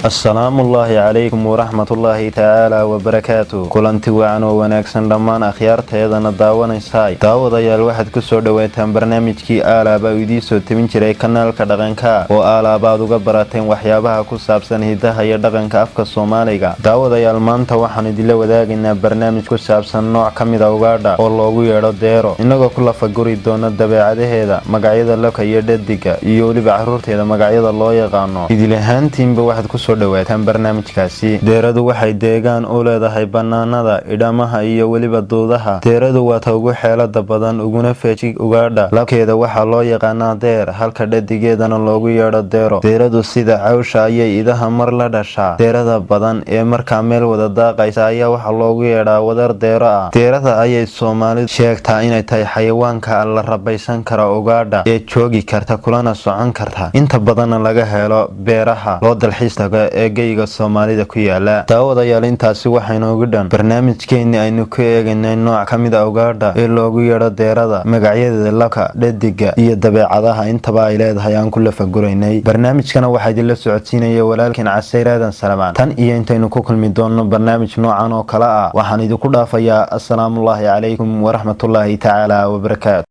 Asalaamullaahi calaykum waraxmatullaahi tacaala wabarakaatu. Kulanti wacan oo wanaagsan dhammaan akhyaarteedana daawanaysaay. Daawadayaal, waxaad kusoo dhawaataan barnaamijkii aalaaba uu idiin soo tebin jiray kanaalka Dhaqanka, oo aalaaba aad uga barateen waxyaabaha ku saabsan hidaha iyo dhaqanka afka Soomaaliga. Daawadayaal, maanta waxaan idinla wadaagaynaa barnaamij ku saabsan nooc ka mida ugaadha oo loogu yeedho deero, inagoo ku lafaguri doono dabeecadaheeda, magacyada labka iyo dhadiga, iyo weliba caruurteeda magacyada loo yaqaano. Idil ahaantiinba waxaad kusoo dhawaataan barnaamijkaasi. Deeradu waxay deegaan u leedahay banaanada, idhamaha iyo weliba duudaha. Deeradu waa ta ugu xeelada badan uguna feejig ugaadha. Labkeeda waxaa loo yaqaanaa deer, halka dhadigeedana loogu yeedho deero. Deeradu sida cawsha ayay idaha mar la dhashaa. Deerada badan ee markaa meel wada daaqaysa ayaa waxaa loogu yeedhaa wadar deero ah. Deerada ayay Soomaalidu sheegtaa inay tahay xayawaanka la rabaysan kara ugaadha ee joogi karta kulana socon karta, inta badanna laga helo beeraha loo dalxiis tago ee geyga Soomaalida ku yaala. Daawadayaal, intaasi waxaynoogu dhan barnaamijkeenii aynu ku eegaynay nooc ka mid a ugaadha ee loogu yeedho deerada, magacyadeeda labka, dhadiga iyo dabeecadaha intaba ay leedahay aan ku lafaguraynay. Barnaamijkana waxaa idinla socodsiinaya walaalkeen Casayr Aadan Salamaan. Tan iyo intaynu ku kulmi doonno barnaamij noocan oo kale ah, waxaan idinku dhaafayaa asalaamullaahi calaykum waraxmatullaahi tacaala wabarakaatu.